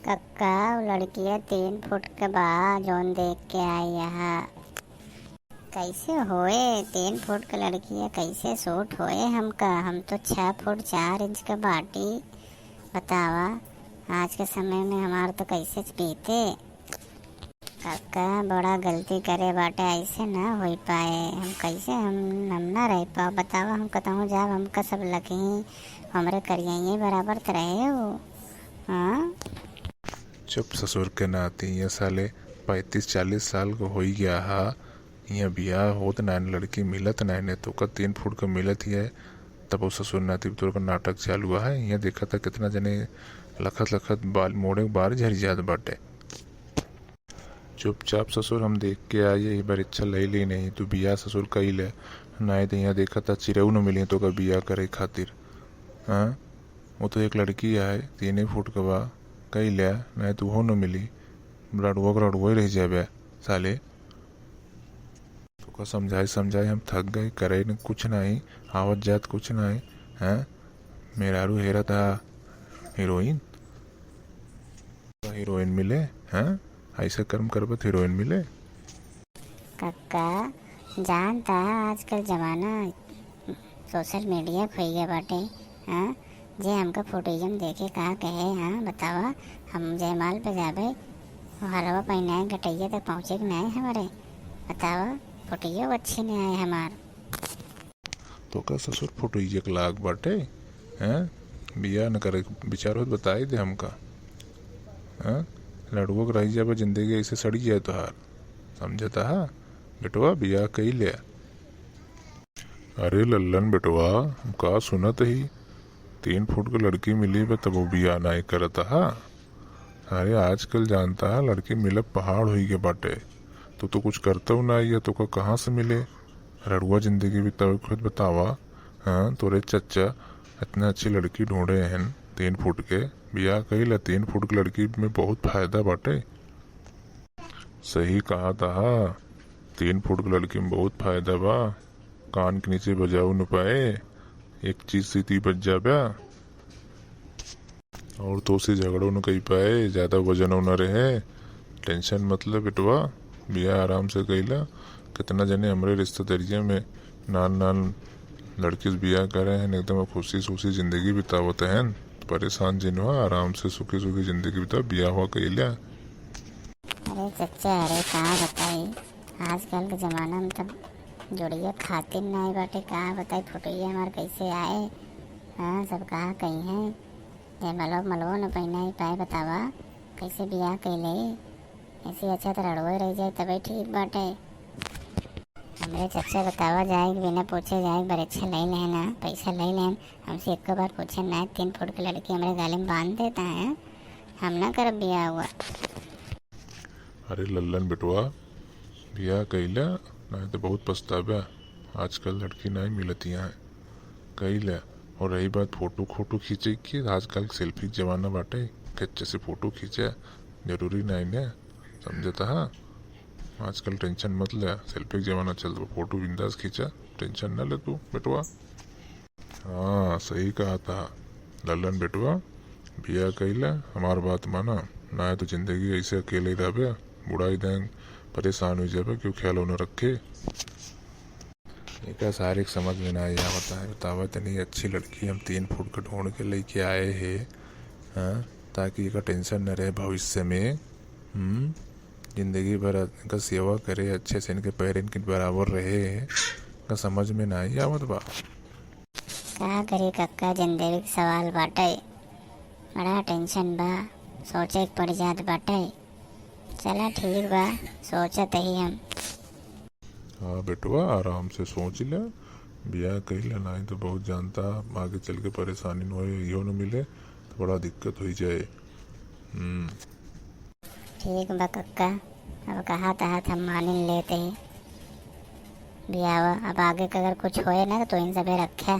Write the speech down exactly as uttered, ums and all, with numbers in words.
कक्का, उ लड़किया तीन फुट के बा, जौन देख के आई यहाँ। कैसे होए तीन फुट के लड़किया, कैसे सूट होए हमका? हम तो छः फुट चार इंच के बाटी। बतावा, आज के समय में हमार तो कैसे बीते? कक्का, बड़ा गलती करे बाटे, ऐसे ना होई पाए। हम कैसे, हम, हम ना रह पाओ। बतावा, हम कतहूँ जाब, हमका सब लकही, हमरे करियाइए बराबर त रहे हो। हाँ? चुप ससुर के नाती, ये साले पैंतीस चालीस साल को होई गया हा, यहाँ बियाह होत नाइन, लड़की मिलत नाइन, तोका तीन फुट के मिलत ही है, तब वो ससुर नाती तोर का नाटक चालू है। यहाँ देखा था कितना जने लखत लखत बाल मोड़े बार झरी जात बाटे। चुपचाप ससुर हम देख के आए, यही बार इच्छा लई ली नहीं, तू बियाह ससुर कई ले, नाहीं तो यहाँ देखा था चिरऊ न मिली तोका बियाह करे खातिर। हाँ, वो तो एक लड़की है, तीन ही फुट के बा, कई ले, नाहीं तो वो न मिली, रड़ुआ के रड़ुआ ही रह जाबे साले। तोका समझाई समझाई हम थक गए, करे न कुछ नाहीं, आवत जात कुछ नाहीं, हैं? मेहरारू हेरा था हीरोइन, हीरोइन मिले, हैं? ऐसे कर्म करबत हीरोइन मिले। कक्का, जानता आजकल जमाना सोशल मीडिया खोई गया बाटे, हाँ? जे हमका फुटेजम देखे का कहे, हाँ, बतावा, हम जयमाल पे जाबे, हलवा पहिनाए गटैया तक पहुँचे के नाय हमरे, बतावा, फुटेजो अच्छे नहीं आए हमार। तोका ससुर फुटेजे के लाग बाटे, हैं? बियाह न करे के विचार होत बताई दे हमका, हैं? लड़ुआ के रह जाबे जिंदगी ऐसे सड़ी जाए तोहार, समझता हा? बेटवा बियाह कई ले। अरे लल्लन बेटवा, हम का सुनत ही, तीन फुट के लड़की मिली बा तब वो बियाह नाई करत हा। अरे आजकल जानता है लड़की मिलब पहाड़ होई के बाटे, तू तो कुछ करतौ नाई है, तोका कहाँ से मिले? रड़ुआ जिंदगी बितावे खुद बतावा। हाँ, तोरे चच्चा इतना अच्छी लड़की ढूंढे हैं तीन फुट के, बियाह कई ला, तीन फुट के लड़की में बहुत फायदा बाटे। सही कहा तहा, तीन फुट के लड़की में बहुत फायदा बा। कान के नीचे बजाऊ न पाए, एक चीज से ती बच जाबे। और तो से झगड़ो न कई पाए, ज्यादा वजन न रहे। टेंशन मत ले बेटवा, बियाह आराम से कइला। कितना जने हमरे रिश्तेदारिया में नान नान लड़की से बियाह करे हैं, एकदम खुशी खुशी जिंदगी बितावत हैं। परेशान जिन हुआ, आराम से सुखी सुखी जिंदगी बिता, बियाह हुआ कइला। अरे चच्चा, अरे का बताई, आजकल के जमाना में तब जोड़िया खातिर नाई बाटे, का बताई फोटोइया हमार कैसे आए। हाँ, सब कहा कही हैं, जयमलवा मलवो न पहिनाई पाए, बतावा कैसे बियाह कैले। ऐसे अच्छा तो रड़ुए रह जाए तबे ठीक बाटे। हमरे चच्चा बतावा जाए कि बिना पूछे जाए, बरेच्छा ले लेना, पैसा ले लेन, हमसे एक बार पूछे ना, तीन फुट के लड़की हमरे गाले में बांध देता है, हम ना करब बियाह हुआ। अरे लल्लन बेटवा, बियाह कइला, नहीं तो बहुत पछताबा। आजकल लड़की नहीं मिलती हैं, कइला। और रही बात फोटो खोटो खींचे की, आजकल सेल्फी के जमाना बाटे, कच्चे से फोटो खींचे जरूरी नहीं ने, समझता है? आजकल टेंशन मत ले, सेल्फी के जमाना चल, फोटो बिंदास खींचा, टेंशन न ले तू बेटवा। हाँ, सही कहा था लल्लन बेटवा, बियाह कइला, हमार बात माना, ना तो जिंदगी ऐसे अकेले रहबे, बुढ़ाई देंग परेशान हो जाबे, क्यों ख्याल न रखे। एका सारे के समझ में ना आवत है, बतावा तनी अच्छी लड़की हम तीन फुट के ढूंढ के लेके आए हैं, हाँ, ताकि एका टेंशन न रहे भविष्य में। हम्म, जिंदगी भर इनका सेवा करे, अच्छे से इनके पैर इनके बराबर रहे, इनका समझ में ना ही आवत बा। का करी कक्का, जिंदगी के सवाल बाटे, बड़ा टेंशन बा, सोचे के पड़ जात बाटे। चला ठीक बा, सोचत ही हम। हाँ बेटवा, आराम से सोच ले, बियाह कइला, नहीं तो बहुत जानता आगे चल के परेशानी न होए, इहो न मिले तो बड़ा दिक्कत हो जाए। हम्म। ठीक बा कक्का, अब कहा तहा हम मानिन लेते ही बियाह। अब आगे का अगर कुछ होए ना तो इन सबे रखे।